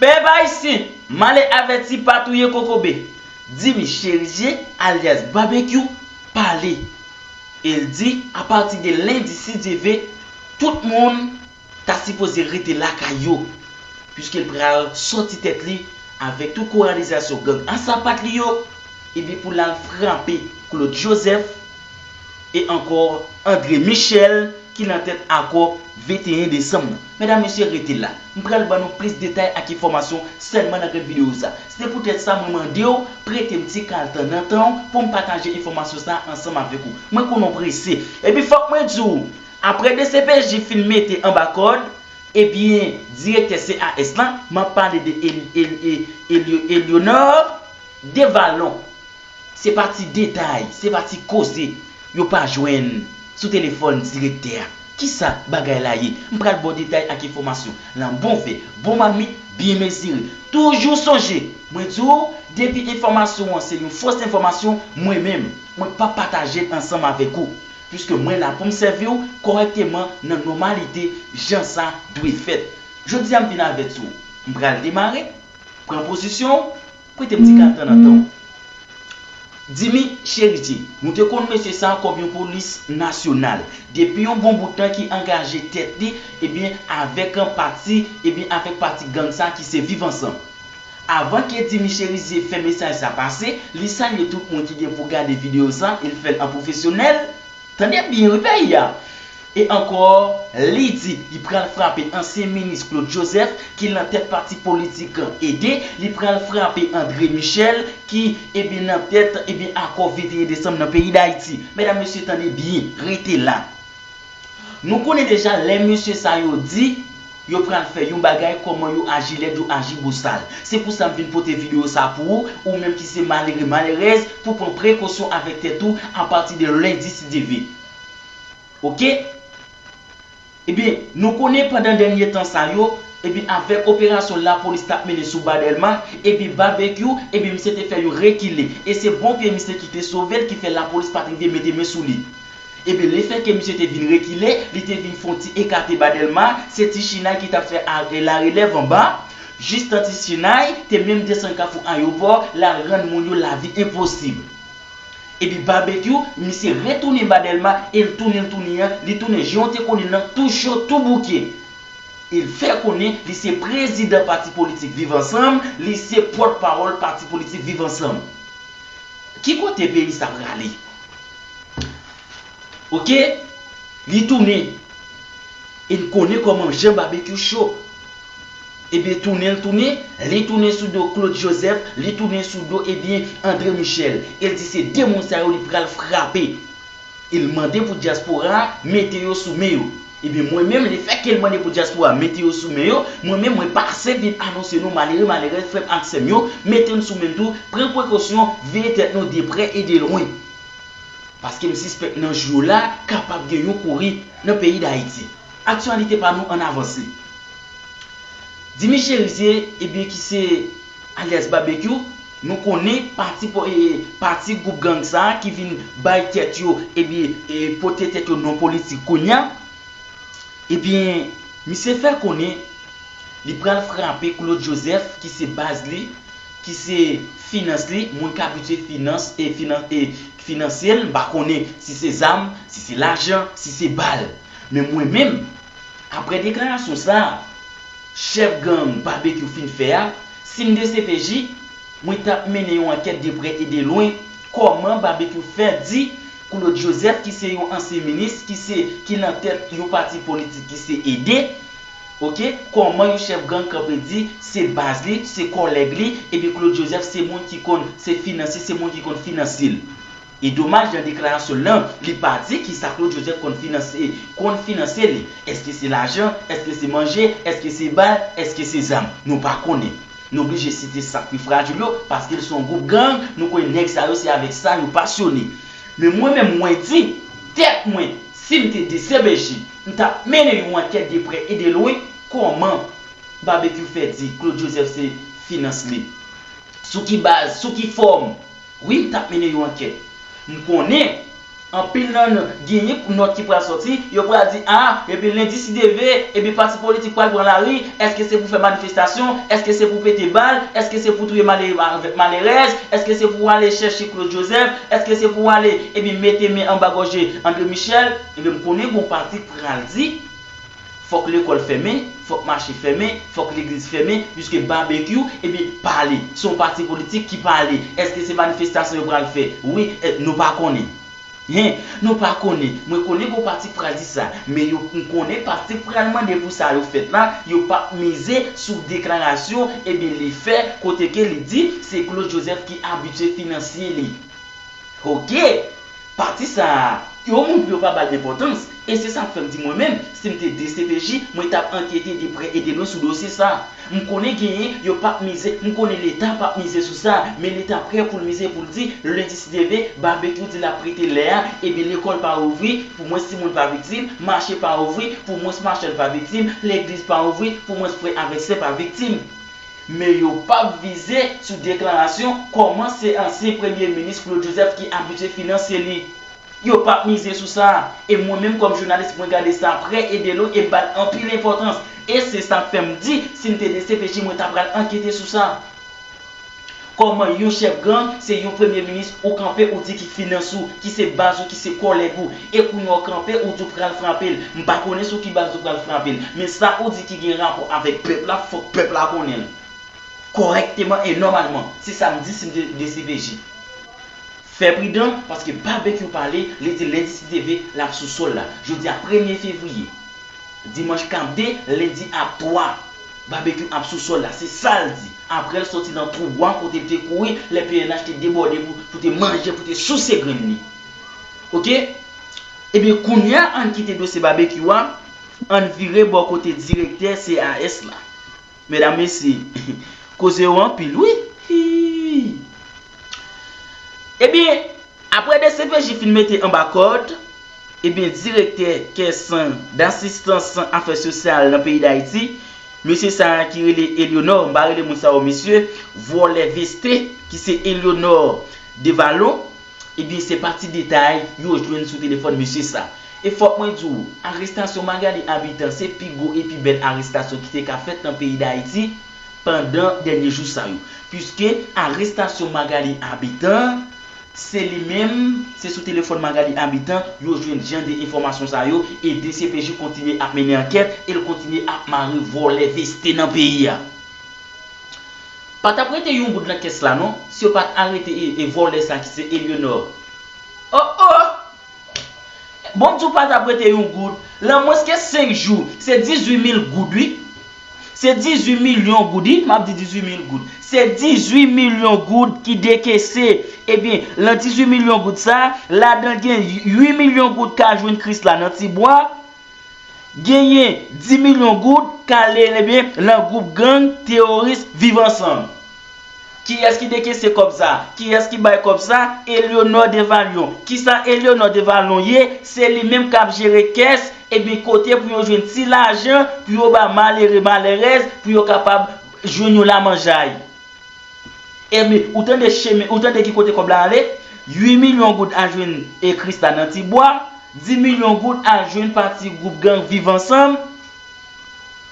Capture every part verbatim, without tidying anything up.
Pèp ayisyen, malè avèti pa touye kokobe. Dimy Chérizier, alyas Babekyou, pale. E l di, apati de lendi, si Dye ve, tout moun ta sipoze rete lakay yo, piske l pral sòti tèt li avèk tout kowalizasyon gang a sapat li yo, epi pou l al frape Claude Joseph e ankò André Michel ki nan tèt akò venteyen desanm nan. Medam, mesye, rete la. M pral ban nou plis detay ak enfòmasyon sèlman nan grenn videyo sa. Se poutèt sa mwen mande w prete m ti kal tan nan tan w pou m pataje enfòmasyon sa ansanm avèk ou. Mwen konnen w prese. Epi fòk mwen di w, apre D C P J fin mete anba kòd, ebyen, direktè C A S lan, m ap pale de Eli- Eli- Eli- Elionor Devalon. Se pa ti detay, se pa ti koze yo pa jwenn sou telefòn direktè a. Kisa bagay la ye? M pral ba w detay ak enfòmasyon lan bon vè, bon mamit, byen mezire. Toujou sonje, mwen di w, depi enfòmasyon an se yon fòs enfòmasyon, mwen menm, mwen p ap pataje l ansanm avèk ou. Piske mwen la pou m sèvi w kòrèkteman nan nòmalite, jan sa dwe fèt. Jodi a m vin avèti w. M pral demare. Pran pozisyon w. Prete m ti kal tan nan tan w. Dimy Chérizier, nou te konn mesye sa a kòm yon polis nasyonal. Depi yon bon bout tan ki angaje tèt li, ebyen, avèk yon pati, ebyen, avèk pati gang sa a ki se Viv Ansanm. Avan ke Dimy Chérizier fè mesaj sa pase, li salye tout moun ki gen pou gade videyo sa, e l fè l an pwofesyonèl. Tande byen wi peyi a. E ankò, li di li pral frape ansyen minis Claude Joseph ki nan tèt pati politik Ede, li pral frape André Michel ki, ebyen, nan tèt, ebyen, akò venteyen desanm nan peyi Dayiti. Medam, mesye, tande byen, rete la. Nou konnen deja lè mesye sa yo di yo pral fè yon bagay, kòman yo aji lèd, yo aji bosal. Se pou sa m vin pote videyo sa pou ou, ou menm ki se malere, malerèz, pou pran prekosyon avèk tèt ou apati de lendi si Dye ve. Oke? Ebyen, nou konnen pandan dènye tan sa yo, ebyen, avèk operasyon lapolis t ap mennen sou Ba Dèlma, ebyen, Babekyou, ebyen, misye te fè yo rekile. E se bon pye misye ki te sove l, ki fè lapolis pa t rive mete men sou li. Ebyen, lefètke misye te vin rekile, li te vin fè yon ti ekate Ba Dèlma, se ti chinay ki t ap fè a- e larelèv anba, jistan ti chinay te menm desann Kafou Ayewopò, l al rann moun yo lavi enposib. Epi Babekyou, misye retounen Ba Dèlma, e l tounen, l tounen an, li tounen jan w te konnen l nan, tou cho, tou bouke. E l fè konnen li se prezidan pati politik Viv Ansanm, li se pòtpawòl pati politik Viv Ansanm. Ki kote peyi sa prale? Oke, li tounen. E n konnen kòman jan Babekyou cho. Ebyen, tounen l tounen, li tounen sou do Claude Joseph, li tounen sou do, ebyen, André Michel. E l di se de moun sa yo li pral frape. E l mande pou dyaspora a mete yo sou men yo. Ebyen, mwen menm, lefètke l mande pou dyaspora a mete yo sou men yo, mwen menm, mwen pase vin anonse nou, malere, malerèz, frè m ak sè m yo, mete n sou men n tou, pran prekosyon, veye tèt nou de prè e de lwen. Paske m sispèk nan jou yo la, kapab gen yon kouri nan peyi Dayiti. Aktyalite pa nou ann avanse. Dimy Chérizier, ebyen, ki se alyas Babekyou, nou konnen pati po- e, pati gwoup gang sa a ki vin bay tèt yo, ebyen, e, pote tèt yo non politik kounye a. Ebyen, misye fè konnen li pral frape Claude Joseph, ki se baz li, ki se finans li, moun k abitye finans, e finan- e finanse l, m pa konnen si se zam, si se lajan, si se bal. Men mwen menm, apre deklarasyon sa a, chèf gang Babekyou fin fè a, si m D C P J, mwen t ap mennen yon ankèt de prè e de lwen, kòman Babekyou fè di Claude Joseph, ki se yon ansyen minis, ki se, ki nan tèt yon pati politik ki se Ede, oke, kòman yon chèf gang kanpe di se baz li, se kòlèg li, epi Claude Joseph se moun ki konn, se finansye, se moun ki konn finanse l. E domaj, nan deklarasyon l lan, li pa di kisa Claude Joseph konn finanse, konn finanse li. Èske se lajan? Èske se manje? Èske se bal? Èske se zam? Nou pa konnen. Nou blije site sa k pi frajil yo, paske l se yon gwoup gang, nou konnen nèg sa yo se avèk sa yo pasyone. Men mwen menm, mwen di tèt mwen, si m te D C P J, m t ap mennen yon ankèt de prè e de lwen, kòman Babekyou fè di Claude Joseph se finans li? Sou ki baz? Sou ki fòm? Wi, m t ap mennen yon ankèt. M konnen, Anpil nan nou genyen nòt ki pral sòti, yo pral di, a, epi lendi si Dye vle, epi pati politik pral pran lari, èske se pou fè manifestasyon, èske se pou pete bal, èske se pou touye malere avèk malerèz, èske se pou ale chèche Claude Joseph, èske se pou ale, epi mete men anba gòje André Michel, epi m konnen gon pati pral di, fòk lekòl fèmen, fòk mache fèmen, fòk legliz fèmen, piske Babekyou, epi pale, se yon pati politik ki pale, èske se manifestasyon yo pral fè? Wi, nou pa konnen. Hen, nou pa konnen. Mwen konnen gon pati k pral di sa, men yo, m konnen pati k pral mande pou sa yo fèt la, yo p ap mize sou deklarasyon, ebyen, li fè, kote ke li di se Claude Joseph ki abitye finansye li. Oke, pati sa a, yo moun pou yo pa ba l enpòtans, e se sa k fè m di mwen menm, si m te D C P J, mwen t ap ankete de prè e de lwen sou dosye sa a. M konnen genyen, yo p ap mize, m konnen Leta p ap mize sou sa, men Leta prè pou l mize pou l di, lendi si Dye vle, Babekyou di l ap prete lè a, ebyen lekòl pa ouvri, pou mwens timoun pa viktim, mache pa ouvri, pou mwens machann pa viktim, legliz pa ouvri, pou mwens frè avèk sè pa viktim. Men yo p ap vize sou deklarasyon kòman se ansyen premye minis Claude Joseph ki abitye finanse li. Yo p ap mize sou sa. E mwen menm kòm jounalis, mwen gade sa prè e de lwen e m ba l anpil enpòtans. E se sa k fè m di, si m te D C P J, mwen ta pral ankete sou sa. Kòman yon chèf gang, se yon premye minis ou kanpe, ou di ki finans ou, ki se baz ou, ki se kòlèg ou, e kounye a w kanpe, ou di w pral frape l. M pa konnen sou ki baz ou pral frape l, men sa ou di ki gen rapò avèk pèp la, fòk pèp la konnen l. Kòrèkteman e nòmalman, se sa m di si m te D C P J. Fè pridan, paske Babekyou pale, li di lendi si Dye vle, l ap sou sòl la. Jodi a premye fevriye, dimanch k ap de, lendi ap twa, Babekyou ap sou sòl la, se sa l di. Apre l sòti nan twou a kote l te kouri, lè P N H te debòde pou, pou te manje, pou te souse grenn li. Oke? Ebyen, kounye a, ann kite dosye Babekyou a, ann vire bò kote direktè C A S la. Medam, mesye, koze yo anpil, wi. Hi. Ebyen, apre D C P J fin mete anba kòd, ebyen, direktè Caisse d'Assistance Affaires Sociales nan peyi Dayiti, mesye sa a ki rele Elionor, m pa rele moun sa yo mesye, vòlè veste, ki se Elionor Devalon, ebyen, se pati detay yo jwenn sou telefòn mesye sa. E fòk mwen di w, arestasyon Magalie Habitant se pi gwo e pi bèl arestasyon ki te ka fèt nan peyi Dayiti pandan dènye jou sa yo. Piske arestasyon Magalie Habitant, se li menm, se sou telefòn Magalie Habitant yo jwenn jan de enfòmasyon sa yo, e D C P J kontinye ap mennen ankèt, e l kontinye ap mare vòlè veste nan peyi a. Pa t ap rete yon goud nan kès la non, si yo pa t arete e, e vòlè sa ki se Elionor. Oh, oh! Bon, m di w pa t ap rete yon goud. Lan mwens ke senk jou, se dizuit mil goud, wi. Se dizuit milyon goud, wi. M ap di dizuit mil goud. Se dizuit milyon goud ki dekese. Ebyen, lan dizuit milyon goud sa, ladan gen uit milyon goud ka jwenn Krisla nan Tibwa. Genyen dis milyon goud k ale, ebyen, lan gwoup gang teworis Viv Ansanm. Kiyès ki dekese kòb sa? Kiyès ki bay kòb sa? Elionor Devalon. Kisa Elionor Devalon ye? Se li menm k ap jere kès, ebyen, kote pou yo jwenn ti lajan, pou yo ba malere, malerèz, pou yo kapab jwenn yon lamanjay. Ebyen, ou tande chemen, ou tande ki kote kòb la ale? Uit milyon goud al jwenn e Krisla nan Tibwa, dis milyon goud al jwenn pati gwoup gang Viv Ansanm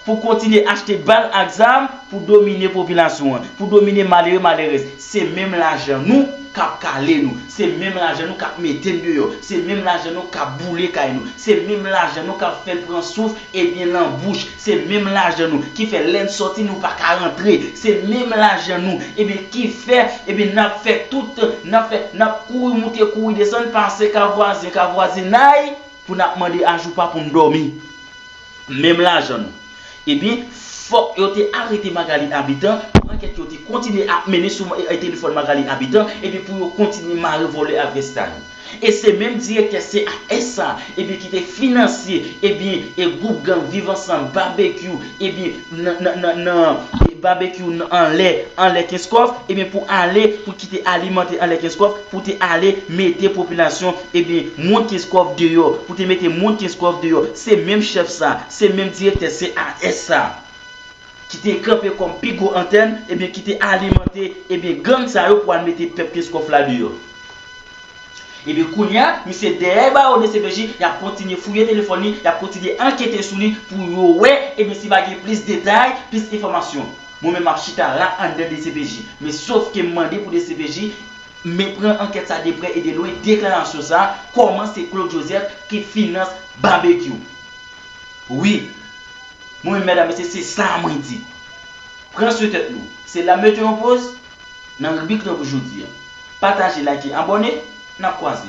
pou kontinye achte bal ak zam pou domine popilasyon an, pou domine malere, malerèz. Se menm lajan nou k ap kale nou. Se menm lajan nou k ap mete n deyò. Se menm lajan nou k ap boule kay nou. Se menm lajan nou k ap fè n pran souf, ebyen, lan bouch. Se menm lajan nou ki fè lè n sòti nou pa ka rantre. Se menm lajan nou, ebyen, ki fè, ebyen, n ap fè tout, n ap fè, n ap kouri moute, kouri desann, pase ka vwazen, ka vwazinay, pou n ap mande ajoupa pou n dòmi. Menm lajan nou. Ebyen, fòk yo te arete Magalie Habitant pou ankèt yo te kontinye ap mennen sou, e, e, telefòn Magalie Habitant, epi pou yo kontinye mare vòlè avè sa yo. E se menm direktè C A S sa, ebyen, ki te finanse, ebyen, e gwoup gang Viv Ansanm, Babekyou, ebyen, nan, nan, nan, nan, e Babekyou nan, anlè, anlè Kenskòf, ebyen, pou ale, pou ki te alimante anlè Kenskòf, pou te ale mete popilasyon, ebyen, moun Kenskòf deyò, pou te mete moun Kenskòf deyò. Se menm chèf sa, se menm direktè C A S sa, ki te kanpe kòm pi gwo antèn, ebyen, ki te alimante, ebyen, gang sa yo pou al mete pèp Kenskòf la deyò. Ebyen kounye a, misye dèyè bawo D C P J, y ap kontinye fouye telefòn li, y ap kontinye ankete sou li pou yo wè, ebyen si pa gen plis detay, plis enfòmasyon. Mwen menm m ap chita la anndan D C P J. Men sof ke m mande pou D C P J men pran ankèt sa de prè e de lwen, deklarasyon sa, kòman se Claude Joseph ki finans Babekyou. Wi, mwen menm medam mesye se sa mwen di. Pran sou tèt nou. Se la m mete yon poz nan ribrik nan pou jodi a. Pataje, like, abòne, n ap kwaze.